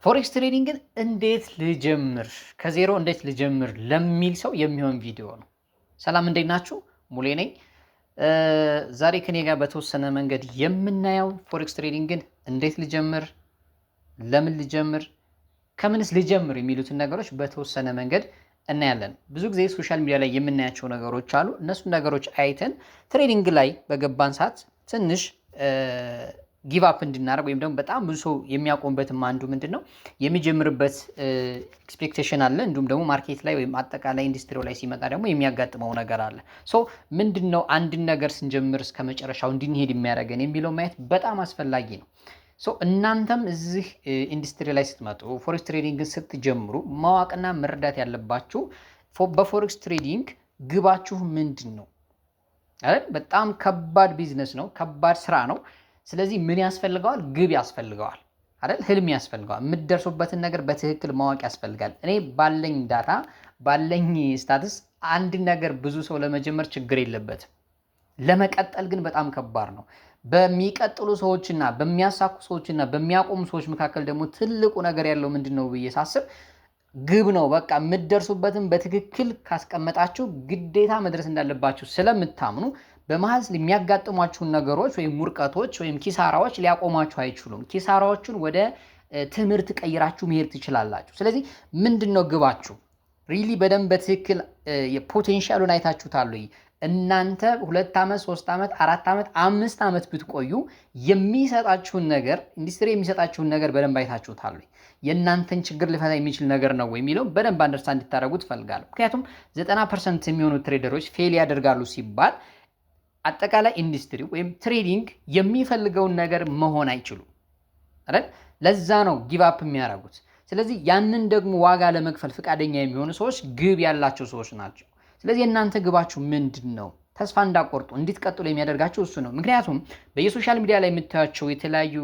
Forex trading ን እንዴት ልጀምር፣ ከዜሮ እንዴት ልጀምር ለሚል ሰው የሚሆን ቪዲዮ ነው። ሰላም፣ እንዴት ናችሁ? ሙሌ ነኝ። ዛሬ ከኔ ጋር በተወሰነ መንገድ የምናየው forex trading ን እንዴት ልጀምር፣ ለምን ልጀምር፣ ከምንስ ልጀምር የሚሉትን ነገሮች በተወሰነ መንገድ እናያለን። ብዙ ጊዜ social media ላይ የምናያቸው ነገሮች አሉ። እነሱን ነገሮች አይተን trading ላይ በገባን ሰዓት ትንሽ give up እንድናደርግ ወይም ደግሞ በጣም ብዙ ሰው የሚያቆምበትም አንዱ ምንድን ነው፣ የሚጀምርበት expectation አለ። እንዲሁም ደግሞ market ላይ ወይም አጠቃላይ ኢንዱስትሪው ላይ ሲመጣ ደግሞ የሚያጋጥመው ነገር አለ። So ምንድን ነው አንድን ነገር ስንጀምር እስከ መጨረሻው እንድንሄድ የሚያደርገን የሚለው ማየት በጣም አስፈላጊ ነው። So እናንተም እዚህ ኢንዱስትሪ ላይ ስትመጡ፣ forex trading ን ስትጀምሩ ማወቅና መረዳት ያለባችሁ በ forex trading ግባችሁ ምንድን ነው? አይደል? በጣም ከባድ ቢዝነስ ነው፣ ከባድ ስራ ነው። ስለዚህ ምን ያስፈልገዋል? ግብ ያስፈልገዋል አይደል? ህልም ያስፈልገዋል። የምትደርሱበትን ነገር በትክክል ማወቅ ያስፈልጋል። እኔ ባለኝ data፣ ባለኝ stats አንድ ነገር ብዙ ሰው ለመጀመር ችግር የለበትም። ለመቀጠል ግን በጣም ከባድ ነው። በሚቀጥሉ ሰዎችና በሚያሳኩ ሰዎችና በሚያቆሙ ሰዎች መካከል ደግሞ ትልቁ ነገር ያለው ምንድን ነው ብዬ ሳስብ ግብ ነው። በቃ የምትደርሱበትን በትክክል ካስቀመጣችሁ፣ ግዴታ መድረስ እንዳለባችሁ ስለምታምኑ በመሀል የሚያጋጥሟችሁን ነገሮች ወይም ውድቀቶች ወይም ኪሳራዎች ሊያቆሟችሁ አይችሉም። ኪሳራዎቹን ወደ ትምህርት ቀይራችሁ መሄድ ትችላላችሁ። ስለዚህ ምንድን ነው ግባችሁ? Really በደንብ በትክክል የ potential ኡን አይታችሁታል ወይ? እናንተ 2 ዓመት፣ 3 ዓመት፣ 4 ዓመት፣ 5 ዓመት ብትቆዩ የሚሰጣችሁን ነገር፣ ኢንዱስትሪ የሚሰጣችሁን ነገር በደንብ አይታችሁታል ወይ? የእናንተን ችግር ሊፈታ የሚችል ነገር ነው ወይ የሚለው በደንብ understand እንድታደርጉ እፈልጋለሁ። ምክንያቱም 90% የሚሆኑ trader ኦች fail ያደርጋሉ ሲባል አጠቃላይ ኢንዱስትሪ ወይም trading የሚፈልገውን ነገር መሆን አይችሉም አይደል? ለዛ ነው give up የሚያደርጉት። ስለዚህ ያንን ደግሞ ዋጋ ለመክፈል ፈቃደኛ የሚሆኑ ሰዎች ግብ ያላቸው ሰዎች ናቸው። ስለዚህ የእናንተ ግባችሁ ምንድን ነው? ተስፋ እንዳትቆርጡ፣ እንድትቀጥሉ የሚያደርጋችሁ እሱ ነው። ምክንያቱም በየ social media ላይ የምታያቸው የተለያዩ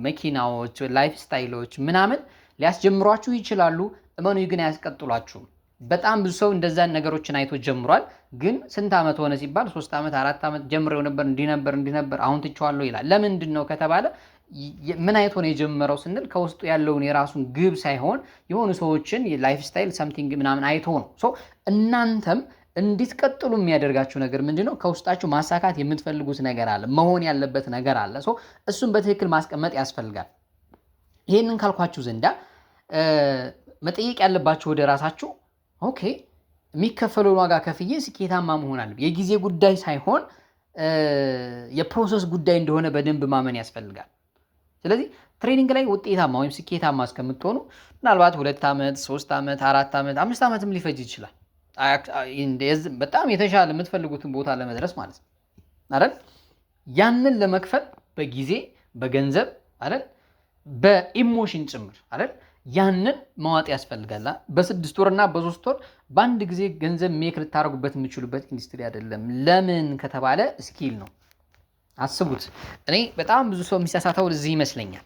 መኪናዎች፣ lifestyle ኦች ምናምን ሊያስጀምሯችሁ ይችላሉ። እመኑኝ ግን አያስቀጥሏችሁም። በጣም ብዙ ሰው እንደዛን ነገሮችን አይቶ ጀምሯል። ግን ስንት ዓመት ሆነ ሲባል 3 ዓመት፣ 4 ዓመት ጀምሬው ነበር፣ እንዲህ ነበር፣ እንዲህ ነበር፣ አሁን ትቼዋለሁ ይላል። ለምንድን ነው ከተባለ ምን አይቶ ነው የጀመረው ስንል ከውስጡ ያለውን የራሱን ግብ ሳይሆን የሆኑ ሰዎችን lifestyle something ምናምን አይቶ ነው። So እናንተም እንድትቀጥሉ የሚያደርጋችሁ ነገር ምንድን ነው? ከውስጣችሁ ማሳካት የምትፈልጉት ነገር አለ፣ መሆን ያለበት ነገር አለ። So እሱን በትክክል ማስቀመጥ ያስፈልጋል። ይሄንን ካልኳችሁ ዘንዳ መጠየቅ ያለባችሁ ወደ ራሳችሁ፣ okay፣ የሚከፈለውን ዋጋ ከፍዬ ስኬታማ መሆን አለብኝ። የጊዜ ጉዳይ ሳይሆን የ process ጉዳይ እንደሆነ በደንብ ማመን ያስፈልጋል። ስለዚህ trading ላይ ውጤታማ ወይም ስኬታማ እስከምትሆኑ ምናልባት 2 ዓመት፣ 3 ዓመት፣ 4 ዓመት፣ 5 ዓመትም ሊፈጅ ይችላል። በጣም የተሻለ የምትፈልጉትን ቦታ ለመድረስ ማለት ነው አይደል? ያንን ለመክፈል በጊዜ፣ በገንዘብ አይደል? በ emotion ጭምር አይደል? ያንን ማዋጥ ያስፈልጋል። በ6 ወር እና በ3 ወር በአንድ ጊዜ ገንዘብ make ልታደርጉበት የምትችሉበት ኢንዱስትሪ አይደለም። ለምን ከተባለ skill ነው። አስቡት። እኔ በጣም ብዙ ሰው የሚሳሳተው እዚህ ይመስለኛል።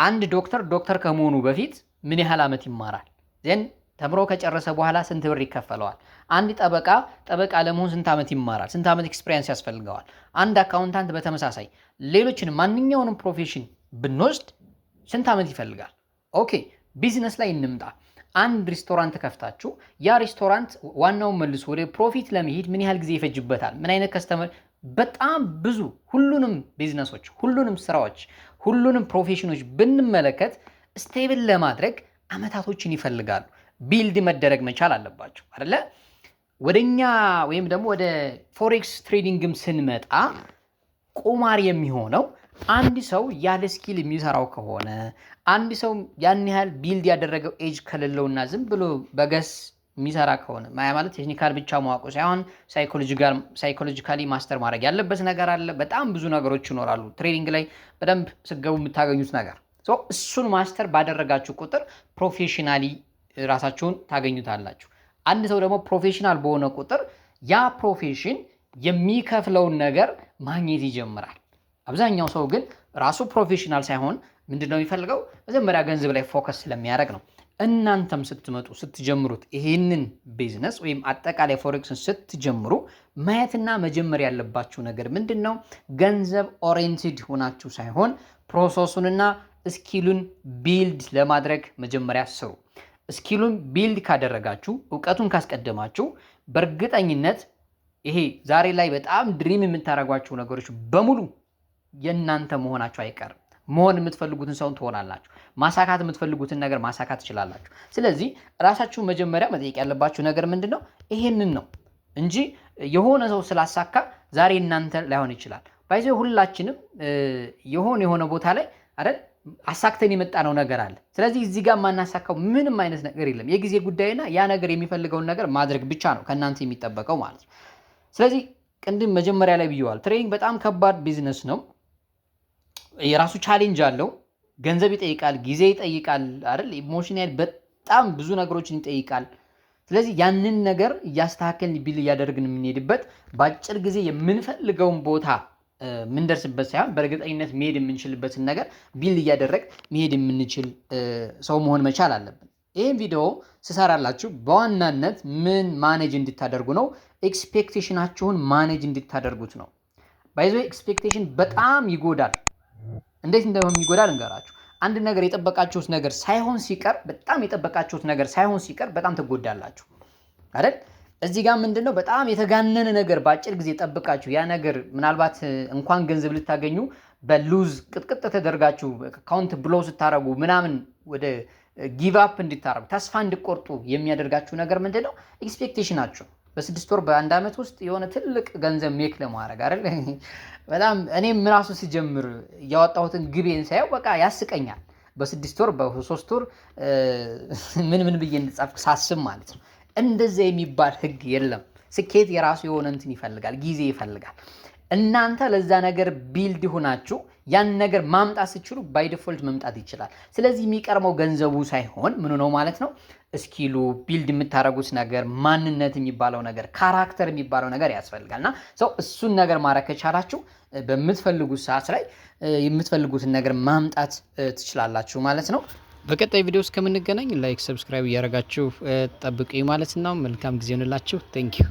አንድ ዶክተር ዶክተር ከመሆኑ በፊት ምን ያህል ዓመት ይማራል? Then ተምሮ ከጨረሰ በኋላ ስንት ብር ይከፈለዋል? አንድ ጠበቃ ጠበቃ ለመሆን ስንት ዓመት ይማራል? ስንት ዓመት experience ያስፈልገዋል? አንድ accountant በተመሳሳይ፣ ሌሎችን ማንኛውንም profession ብንወስድ ስንት ዓመት ይፈልጋል? Okay፣ business ላይ እንምጣ። አንድ ሬስቶራንት ከፍታችሁ ያ ሬስቶራንት ዋናውን መልሶ ወደ profit ለመሄድ ምን ያህል ጊዜ ይፈጅበታል? ምን አይነት customer፣ በጣም ብዙ፣ ሁሉንም ቢዝነሶች፣ ሁሉንም ስራዎች፣ ሁሉንም profession ኦች ብንመለከት stable ለማድረግ አመታቶችን ይፈልጋሉ። Build መደረግ መቻል አለባቸው አይደለ? ወደኛ ወይም ደግሞ ወደ forex trading ም ስንመጣ ቁማር የሚሆነው አንድ ሰው ያለ skill የሚሰራው ከሆነ፣ አንድ ሰው ያን ያህል build ያደረገው edge ከሌለውና ዝም ብሎ በ guess የሚሰራ ከሆነ፣ ያ ማለት technical ብቻ ማወቁ ሳይሆን psychologically master ማድረግ ያለበት ነገር አለ። በጣም ብዙ ነገሮች ይኖራሉ። Trading ላይ በደንብ ስትገቡ የምታገኙት ነገር፣ እሱን master ባደረጋችሁ ቁጥር professionally ራሳችሁን ታገኙታላችሁ። አንድ ሰው ደግሞ professional በሆነ ቁጥር ያ profession የሚከፍለውን ነገር ማግኘት ይጀምራል። አብዛኛው ሰው ግን ራሱ professional ሳይሆን ምንድን ነው የሚፈልገው? መጀመሪያ ገንዘብ ላይ focus ስለሚያደርግ ነው። እናንተም ስትመጡ፣ ስትጀምሩት ይህንን ቢዝነስ ወይም አጠቃላይ forex ን ስትጀምሩ ማየትና መጀመር ያለባችሁ ነገር ምንድን ነው? ገንዘብ oriented ሆናችሁ ሳይሆን process ኡንና Skill ኡን build ለማድረግ መጀመሪያ ስሩ። Skill ኡን build ካደረጋችሁ፣ እውቀቱን ካስቀደማችሁ በእርግጠኝነት ይሄ ዛሬ ላይ በጣም dream የምታደርጓቸው ነገሮች በሙሉ የእናንተ መሆናቸው አይቀርም። መሆን የምትፈልጉትን ሰውን ትሆናላችሁ። ማሳካት የምትፈልጉትን ነገር ማሳካት ትችላላችሁ። ስለዚህ ራሳችሁ መጀመሪያ መጠየቅ ያለባችሁ ነገር ምንድን ነው? ይሄንን ነው እንጂ የሆነ ሰው ስላሳካ ዛሬ እናንተ ላይሆን ይችላል። By the way ሁላችንም የሆነ የሆነ ቦታ ላይ አይደል አሳክተን የመጣነው ነገር አለ። ስለዚህ እዚህ ጋር የማናሳካው ምንም አይነት ነገር የለም። የጊዜ ጉዳይና ያ ነገር የሚፈልገውን ነገር ማድረግ ብቻ ነው ከእናንተ የሚጠበቀው ማለት ነው። ስለዚህ ቅድም መጀመሪያ ላይ ብየዋል። Trading በጣም ከባድ ቢዝነስ ነው። የራሱ challenge አለው። ገንዘብ ይጠይቃል፣ ጊዜ ይጠይቃል፣ አይደል? Emotional በጣም ብዙ ነገሮችን ይጠይቃል። ስለዚህ ያንን ነገር እያስተካከልን build እያደረግን የምንሄድበት፣ በአጭር ጊዜ የምንፈልገውን ቦታ የምንደርስበት ሳይሆን በእርግጠኝነት መሄድ የምንችልበትን ነገር build እያደረግን መሄድ የምንችል ሰው መሆን መቻል አለብን። ይህን ቪዲዮ ስሰራላችሁ በዋናነት ምን manage እንድታደርጉ ነው? Expectation ኣችሁን manage እንድታደርጉት ነው። By the way expectation በጣም ይጎዳል። እንዴት እንደሚጎዳ ልንገራችሁ። አንድ ነገር የጠበቃችሁት ነገር ሳይሆን ሲቀር፣ በጣም የጠበቃችሁት ነገር ሳይሆን ሲቀር በጣም ትጎዳላችሁ አይደል? እዚህ ጋር ምንድን ነው፣ በጣም የተጋነነ ነገር በአጭር ጊዜ ጠብቃችሁ ያ ነገር ምናልባት እንኳን ገንዘብ ልታገኙ በ lose ቅጥቅጥ ተደርጋችሁ account blow ስታረጉ ምናምን ወደ give up እንድታረጉ፣ ተስፋ እንድትቆርጡ የሚያደርጋችሁ ነገር ምንድን ነው? Expectation ኣችሁ በ6 ወር፣ በአንድ ዓመት ውስጥ የሆነ ትልቅ ገንዘብ make ለማድረግ አይደል? በጣም እኔም ራሱ ስጀምር ያወጣሁትን ግቤን ሳየው በቃ ያስቀኛል። በ6 ወር፣ በ3 ወር ምን ምን ብዬ እንድጻፍኩ ሳስብ ማለት ነው። እንደዚያ የሚባል ህግ የለም። ስኬት የራሱ የሆነ እንትን ይፈልጋል፣ ጊዜ ይፈልጋል። እናንተ ለዛ ነገር build ሆናችሁ ያን ነገር ማምጣት ስትችሉ by default መምጣት ይችላል። ስለዚህ የሚቀድመው ገንዘቡ ሳይሆን ምኑ ነው ማለት ነው? Skill ኡ፣ build የምታደርጉት ነገር፣ ማንነት የሚባለው ነገር፣ character የሚባለው ነገር ያስፈልጋል። እና so እሱን ነገር ማድረግ ከቻላችሁ በምትፈልጉት ሰዓት ላይ የምትፈልጉትን ነገር ማምጣት ትችላላችሁ ማለት ነው። በቀጣይ ቪዲዮ እስከምንገናኝ like፣ subscribe እያደረጋችሁ ጠብቁኝ ማለት ነው። መልካም ጊዜ ይሁንላችሁ። Thank you.